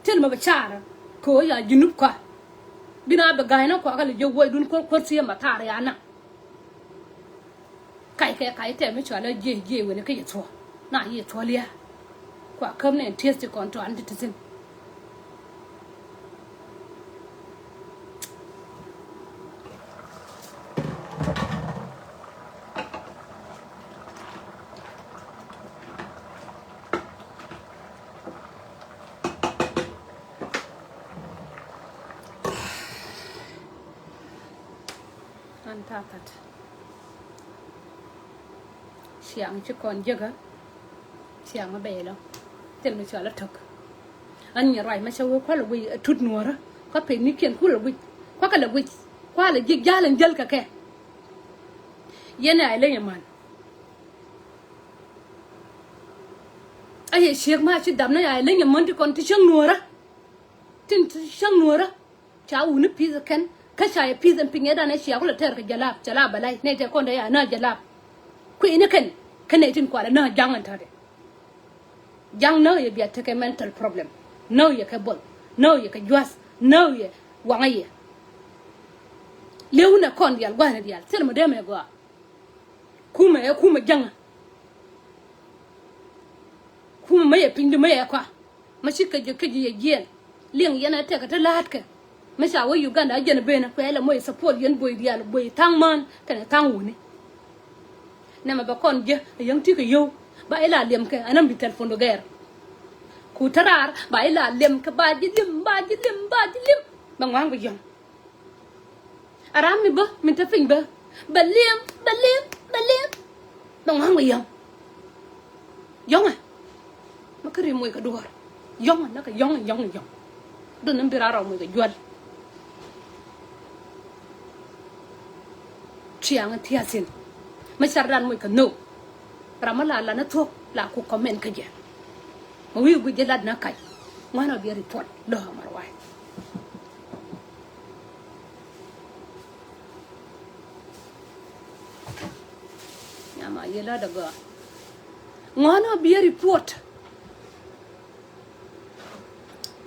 Thilɛ mi bɛ caarä kɛ ɣöö ya Junub kɔak. Bi na bɛ ga̱a̱c na kɔak a lɛ jiök wuɔcdun kuäär kuäär thiee ma thaar ya naŋ. Kackɛ kac tɛm mi cɔal a jiɛc jiɛc wen kä yɛ thuɔ̱k na yɛ thuɔ̱k lia̱a̱. Kua käm nɛn tieth ti kɔn tɔan ti ti thi̱n. An ta̱a̱ kat. Ciaŋ ci kɔn jiäkä. Ciaŋ a bɛy lɔ thil mi cɔal a tök. An nyɛ ruac ma cä wee kualɛ guic a tut nuɔ̱ɔ̱rä. Kua pek ni kiɛn kulɛ guic kua kɛ lɛ guic kua lɛ ji̱ ja̱l in jäl kɛ kɛ. Yɛn ɛ a ileny ɛmän. A yɛ ciek ma ci dap ni a ileny ɛmän ti kɔn ti cäŋ nuɔ̱ɔ̱rä. Tin ti cäŋ nuɔ̱ɔ̱rä. Ca wuni pi̱th kɛn kä ca yɛ pi̱th ɛn pi̱ny ɛ dan ɛ cia kulɛ tɛr kɛ jalap jalap bɛ lay nɛy tɛ kɔn dee ya nä jalap. Kui̱ni kɛn kä nɛy tin kualɛ nä jaŋ ɛn tɔ̱tɛ. Jaŋ nä yɛ bia tekɛ mental problem. Nä yɛ kɛ bol nä yɛ kɛ juath nä yɛ waŋä yɛ. Liw nɛ kɔn dial gua̱thni dial thil mi dee mɛ gɔaa. Kumɛ ɛ kumɛ jaŋä. Kumɛ mä yɛ piny di mä yɛ kɔa. Mä ci kä ji̱ kä ji̱ yɛ jiɛɛn liɛŋ yɛn ɛ tɛkɛ ti la̱a̱tkɛ. Mä ca wä Uganda a jɛn ben kuɛ lɛ moc support yɛn boy diaal boy tha̱a̱ŋ män kɛnɛ tha̱a̱ŋ wuni. Nɛmɛ bɛ kɔn jiɛ a yäŋ ti kɛ yio̱w ba ila liɛm kɛ anäm bi telephone do gɛɛr. Ku te raar ba ila liɛm kɛ ba ji̱ liɛm ba ji̱ liɛm ba ji̱ liɛm. Bɛ ŋua̱a̱ŋ bi yɔ̱ŋ. A ram mi bä min te piny bä bɛ liɛm bɛ liɛm bɛ liɛm. Bɛ ŋua̱a̱ŋ bɛ yɔ̱ŋ. Yɔ̱ŋɛ. Mä kä ri moc kɛ duɔ̱ɔ̱r yɔ̱ŋɛ näkɛ yɔ̱ŋ yɔ̱ŋ yɔ̱ŋ. Dun ni bi raa rɔ moc kɛ juäl. Ciaŋ thiathin. Mä car dan moc kɛ nhök. Ram mä la lan a thuɔ̱k la ku comment kä jɛ. Mä wi̱i̱ guic jɛ lat na kac. Ŋuan ɔ biɛ report lɔ mar wa̱a̱. Nyama yɛ lät a gɔaa. Ŋuan ɔ biɛ report.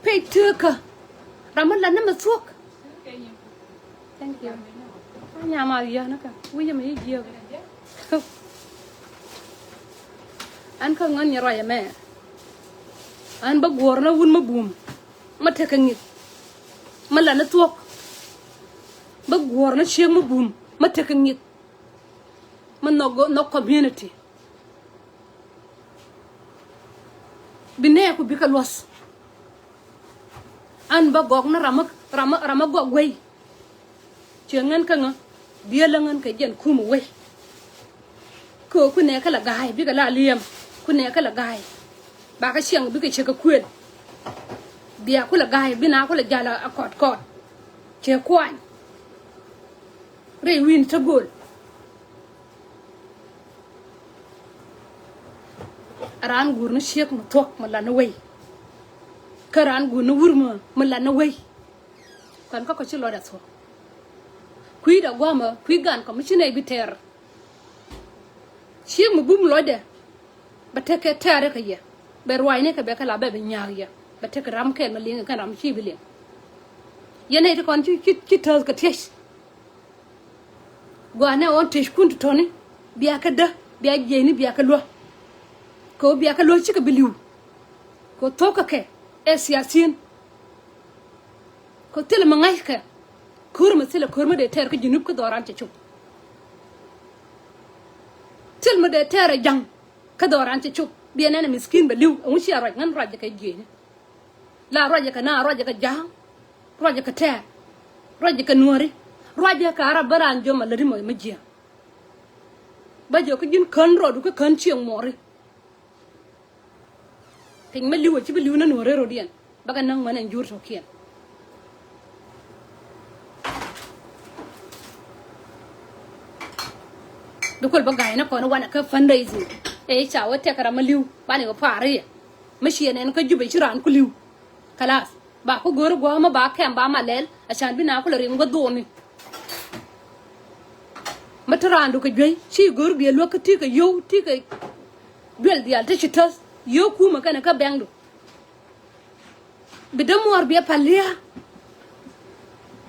Pec tekä. Ram mi lat ni mi thuɔ̱k. Thank you. A nyama yɛ ni kä wi̱cä mi yi jiäk. An kä ŋän nyɛ ruac ɛmɛ. An bä guɔ̱ɔ̱r ni wun mi bum. Mä tekɛ ŋi̱th. Mä lat ni thuɔ̱k. Bä guɔ̱ɔ̱r ni ciek mi bum. Mä tekɛ ŋi̱th. Mä nhɔk nhɔk community. Bi nɛɛku bikɛ luɔ̱th. An bä gɔk ni ram mi ram mi ram mi gɔk guey. Ciɛ ŋän kä ŋä. Biɛ lä ŋän kɛ jɛn kum wec. Kɛ kunɛ kä la ga̱a̱y bikɛ la liɛm. Kunɛ kä la ga̱a̱y. Bakä ciɛŋ bikɛ cɛ kɛ kuël. Bia ku la ga̱a̱y bi na ku la jal a kɔt kɔt. Cɛ kuany. Rɛy wi̱n te go̱o̱l. Raan guur ni ciek mi thuɔ̱k mi lat ni wei. Kä raan guur ni wur mi, mi lat ni wei. Kɔn kä kɔ ci lɔcdɛ thuɔ̱k. Kui̱dɛ gua̱a̱mä, kui̱ gan kɔ mi ci nɛy bi tɛr. Ciek mi bum lɔcdɛ. Bɛ tekɛ tɛɛrɛ kɛ yɛ. Bɛ ruacni kɛ bɛ kɛ la bɛ bi nyaak yɛ. Bɛ tekɛ ram kɛl mi liŋ kɛn ram ci bi liŋ. Yɛn nɛy ti kɔn ci, ci, ci täth kɛ tiec. Gua̱a̱nɛ ɣɔn tëckun ti tɔ̱ni bia kä dä, bia jiɛcni bia kä luä. Kɛ ɣöö bia kä luä cikɛ bi li̱w. Kɛ ɣöö thok kɛ kɛ ɛ siathi̱n. Kɛ ɣöö thilɛ mi ŋa̱ckɛ. Ko̱r mi thilɛ ko̱r mi dee tɛɛr kä Junub kä dhɔran cɛ cop. Thil mi dee tɛɛr ɛ ja̱ŋ kä dhɔran cɛ cop. Biɛ nɛn ɛ miskin bɛ li̱w ɛŋu cia ruac ŋän ruac kɛ jiɛcni. La ruacɛ kɛ na, ruacɛ kɛ ja̱a̱ŋ, ruacɛ kɛ tɛɛr, ruacɛ kɛ nuääri, ruacɛ kɛ Arab bä raan jiɔam a läti mɔ mi jiääk. Bä jiɔ kä ji̱n kän rɔɔdu kä kän cieŋ muɔri. Piny mi li̱w a ci bi li̱w ni nuääri rɔɔdiɛn. Bä kɛ näk män ɛn jur tɔ̱kiɛn. Bi kuël bä ga̱a̱c ni kɔn wanɛ kä fundraising. Ëë ca wä tɛk ram mi li̱w banɛ kɛ pa̱a̱r i̱ yɛ. Mi ciɛ nɛn kä Jubɛ ci raan ku li̱w. Kalath. Ba ku go̱o̱r gua̱a̱mä ba kɛm ba malɛl a can bi na ku lɛ riŋ gua̱dhoni. Mi te raandu kɛ juey ci go̱o̱r biɛ luäk kä ti kɛ yio̱w ti kɛ duel diaal te ci täth yio̱w kumä kɛnɛ kä bɛŋdu. Bi dämuɔɔr biɛ pal lia̱a̱.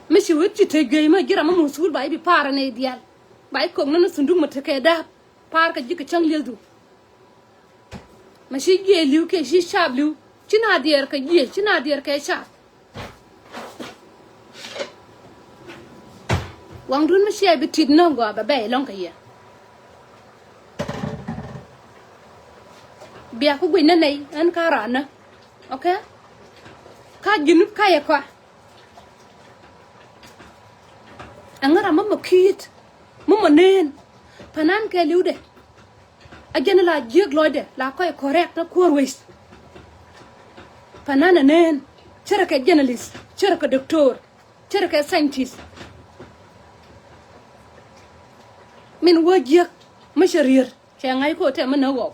Mi ci wet ci te juey mä ji̱ ram mä muthul ba i̱ bi paarä nɛy diaal. Ba i̱ kok nä ni thunduk mä tekɛ da̱a̱p. Paarkɛ ji̱ kɛ cäŋ li̱ethdu. Mɛ ci jiɛc li̱w kiɛ ci caap li̱w ci na diɛɛr kɛ jiɛc ci na diɛɛr kɛ caap. Waŋdun mi ciɛ bi tit nä gɔaa bɛ bɛy lɔ̱ŋ kɛ yɛ. Bia ku guic nä nɛy ɛn ka raan nä. Ok. Ka Junub ka yɛ kɔa. Ɛŋä ram mä mɔ ki̱i̱t mä mɔ neen. Panan kɛ li̱wdɛ. A jɛn la jiäk lɔcdɛ la kɔc correct na kuäär wec. Panan a neen cärɛ kɛ journalist cärɛ kɛ doctor cärɛ kɛ scientist. Min wä jiäk mä cɛ rier. Cɛ ŋa̱c ko̱ tɛm mi näk ɣɔw.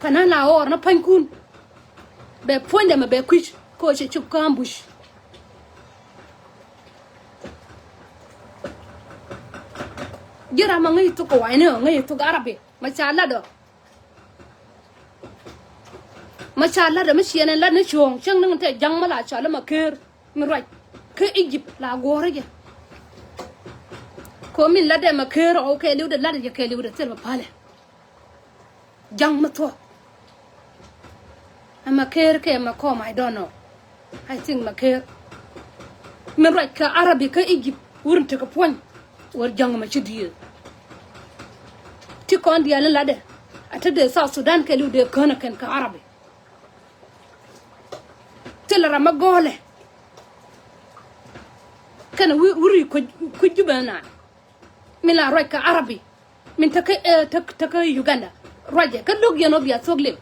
Kɛ na la ɣɔr ni pa̱nykun. Bɛ puɔ̱nydɛ mɛ bɛ kui̱c ko̱ cɛ cop kä ambush. Ji̱ ram a ŋäc thok kɛ wa̱i̱ni ɔ ŋäc thok Arabi mɛ ca lat ɔ. Mɛ ca lat ɔ mi ciɛn ɛn lat ni cuɔ̱ɔ̱ŋ cäŋ ni ŋän tɛ ja̱ŋ mɛ la cɔal mɛ ker. Mi ruac kä Egypt la guɔ̱ɔ̱rä jɛ. Ko min latdɛ mɛ ker ɔ kɛɛliwdɛ latdɛ jɛ kɛɛliwdɛ thil mɛ palɛ. Ja̱ŋ mɛ thuɔ̱k. Ɛ mɛ ker kɛ mɛ kɔm, I don't know. I think mɛ ker. Min ruac kä Arabi kä Egypt wur in tekɛ puɔ̱ny. Wur ja̱ŋ mɛ ci diëëth. Ti kɔn diaal in latdɛ a te dee South Sudan kɛɛliwdɛ känɛ kɛn kä Arabi. Thilɛ ram mi gɔɔlɛ. Kɛnɛ wi̱i̱ wi̱i̱ kuc kuc Jubɛ naan. Min la ruac kä Arabi. Min te kä ɛ te te kä Uganda. Ruacɛ kä lo̱k yɛn ɔ bia thuɔ̱k lem.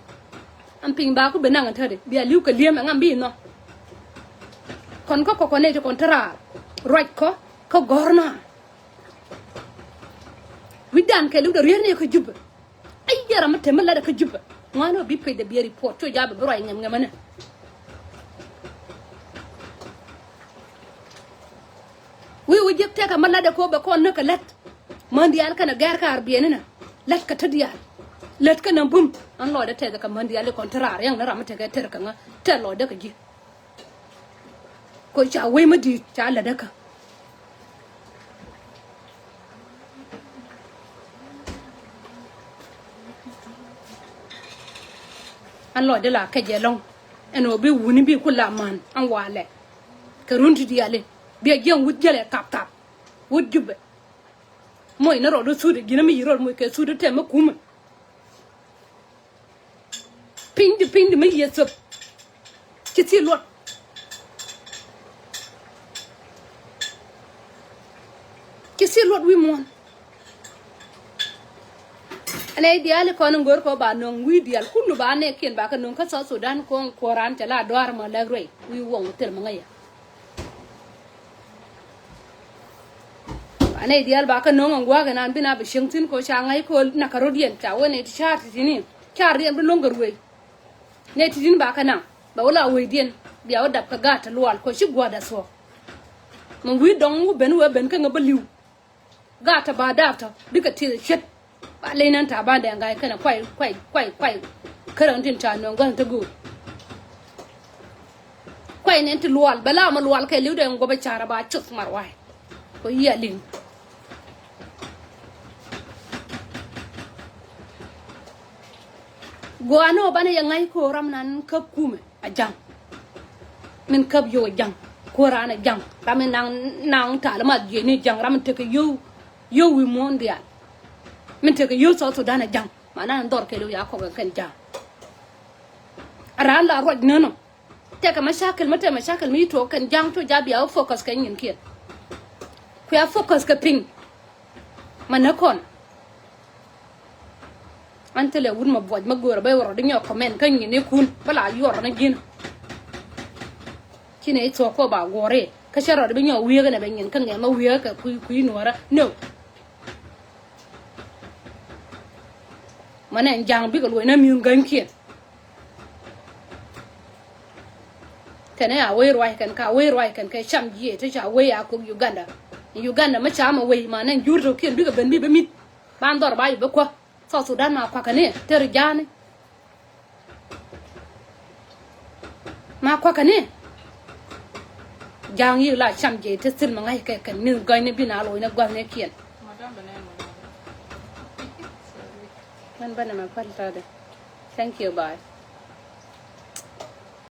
Ɛn piny ba ku ben naŋ ɛn tätdɛ bia li̱w kɛ li̱em ɛŋa bi nhɔk. Kɔn kä kɔkɔ nɛy ti kɔn te raar ruac kɔ kä gɔ̱r naan. Wi̱cdan kɛ li̱w dee rier ni kä Jubɛ. Ay yɛra mi te mi latdɛ kä Jubɛ ŋuan ɔ bi pecdɛ biɛ report co jabɛ bi ruac ŋɛm ŋɛmɛ nɛ. Wi̱i̱ wi̱i̱ jiäk tɛkɛ mi latdɛ kɛ ɣöö bɛ kɔn näk kɛ lät. Män diaal kɛnɛ gɛr kɛ ar biɛni nɛ lät kɛ te diaal. Lät kɛnɛ bum an lɔcdɛ tɛth kɛ män diaal ikɔn te raar yɛŋ ni ram mi tekɛ ter kɛ ŋä tɛth lɔcdɛ kɛ ji̱. Ko ca wec mi di̱i̱t ca lätdä kä. An lɔcdä la kɛc ɛlɔ̱ŋ ɛn ɣöö bi wuni bi ku la man an walɛ. Kɛ run ti diali bi a jiɛŋ wut jälɛ thap thap wut Jubɛ. Moc ni rɔɔdu thut ji̱n mi yi rɔɔd moc kɛ thut tɛm mi kumɛ. Pinydi pinydi mi yieth thöp. Ci thil luɔt. Ci thil luɔt wi̱i̱ muɔ̱ɔ̱n. Ɛn ɛ diaal ikɔn in go̱o̱r kɔ ba nöŋ wi̱i̱ diaal kulu ba nɛɛkiɛn ba kɛ nöŋ kä South Sudan kɔn kuɔran cɛ la duaar mɔ lɛk ruɛy wi̱i̱ wuɔŋ thil mi ŋäc yɛ. Ba nɛy diaal ba kä no̱ŋ ɛn gua̱a̱k ɛnan bi na bi cieŋ thi̱n ko ca ŋa̱c ko nak kɛ rot yɛn ca wen ɛ ti ca̱a̱t ti ti̱ni. Car riɛn bi lo̱ŋ kɛ ruëë. Nɛ ti̱ti̱n ba kɛ naŋ bɛ wä la wecdiɛn bia wä dap kɛ gaat ti lual kɔ ci gua̱a̱th a thuɔ̱k. Min wi̱i̱ dɔŋ wä ben wä ben kä ŋä bä li̱w. Gaat tɔ ba daap tɔ bikɛ tieth ciet. Ba ley nan ta̱a̱ ban dɛŋ ga̱a̱c kɛnɛ kuay kuay kuay kuay. Kärä tin ca nööŋ gua̱n te go̱o̱r. Kuay nɛn ti lual bɛ la mɛ lual kɛ li̱w dɛŋ guɔ̱pɛ carɛ ba cuth mar wa̱a̱y. Kɔ yiëë li̱ŋ. Gua̱a̱n ɔ banɛ yɛ ŋa̱c ko̱o̱r ram nan käp kumɛ. A ja̱ŋ. Min käp yio̱w a ja̱ŋ. Kuäär raan a ja̱ŋ. Ram in naŋ naŋ ta̱a̱ lɛ ma jiɛc ni ja̱ŋ ram in tekɛ yio̱w. Yio̱w wi̱i̱ muɔ̱ɔ̱n diaal. Min tekɛ yio̱w South Sudan a ja̱ŋ. Ma nan in dhɔr kɛl wi̱i̱ a kɔk in kɛn ja̱ŋ. A raan la ruac nänɔ. Tekɛ mashakil mi tekɛ mashakil mi tuɔɔk kɛn ja̱ŋ tuɔɔk ja̱ bia wä focus kɛ nyinkiɛn. Kuɛ a focus kɛ piny. Ma näk kɔn. An thilɛ wut ma buɔc ma go̱o̱rä bä rɔɔd inyɔ comment kä nyinikun bä la yuɔr ni ji̱n. Ci nɛ thuɔ̱k kɔ ba guɔ̱ri kä cä rɔɔd bi nyɔ wi̱i̱kä nɛ bɛ nyin kä ŋɛm ma wi̱i̱kä kɛ kui̱ kui̱ nuɔ̱ɔ̱rä. No. Ma nɛ ja̱ŋ bikɛ luɔc na mi̱u̱n ga̱nykiɛn. Kɛn ɛ a wec ruac kɛn ka wec ruac kɛn kɛ cam jiɛc te ca wec a kok Uganda. Uganda ma ca ma wec ma nɛ jur tokiɛn bikɛ ben bi bä mi̱th. Ban dhɔr ba yi bä kuäk. South Sudan ma kuakäni te ri ja̱a̱ni. Ma kuakäni. Ja̱a̱ŋ yi la cam jiɛc te thil ma ŋa̱c kɛ kɛn mi̱th gɔ̱nyni bi na lo̱cni gua̱thnikiɛn. Mɛn bä nɛ mɛ kua̱l tɔ̱dɛ. Thank you, bye.